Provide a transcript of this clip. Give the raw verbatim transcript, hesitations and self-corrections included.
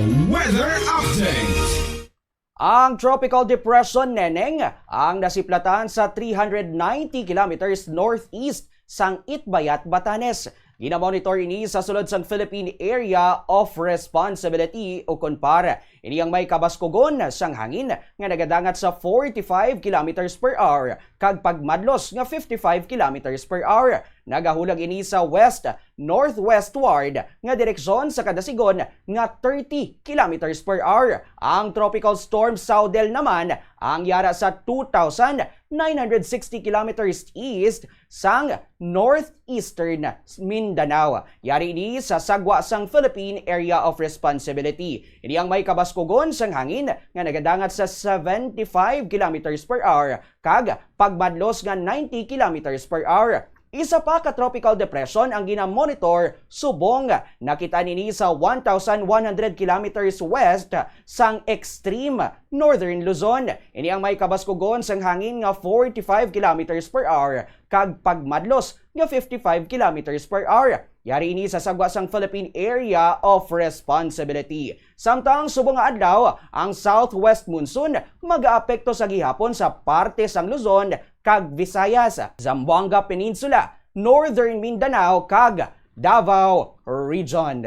Weather update. Ang Tropical Depression Neneng ang nasiplatan sa three hundred ninety kilometers northeast sang Itbayat, Batanes. Ginamonitor ini sa sulod sang Philippine Area of Responsibility o kon PAR. Ini ang may kabaskugon sang hangin nga nagadangat sa forty-five kilometers per hour kag pagmadlos nga fifty-five kilometers per hour. Nagahulag ini sa west-northwestward nga direksyon sa kadasigon nga thirty kilometers per hour. Ang Tropical Storm Saudel naman ang yara sa two thousand nine hundred sixty kilometers east sang northeastern Mindanao. Yari ini sa sagwa sang Philippine Area of Responsibility. Ini ang may kabaskugon sang hangin nga nagadangat sa seventy-five kilometers per hour kag pagmadlos nga ninety kilometers per hour. Isa pa ka tropical depression ang ginamonitor subong nakita nini sa one thousand one hundred kilometers west sang extreme northern Luzon. Ini ang may kabaskugon sang hangin nga forty-five kilometers per hour kag pagmadlos nga fifty-five kilometers per hour. Yari ini sa sagwa sang Philippine Area of Responsibility. Samtang subong nga adlaw, ang southwest monsoon magaapekto sa gihapon sa parte sang Luzon kag Visayas, Zamboanga Peninsula, Northern Mindanao kag Davao Region.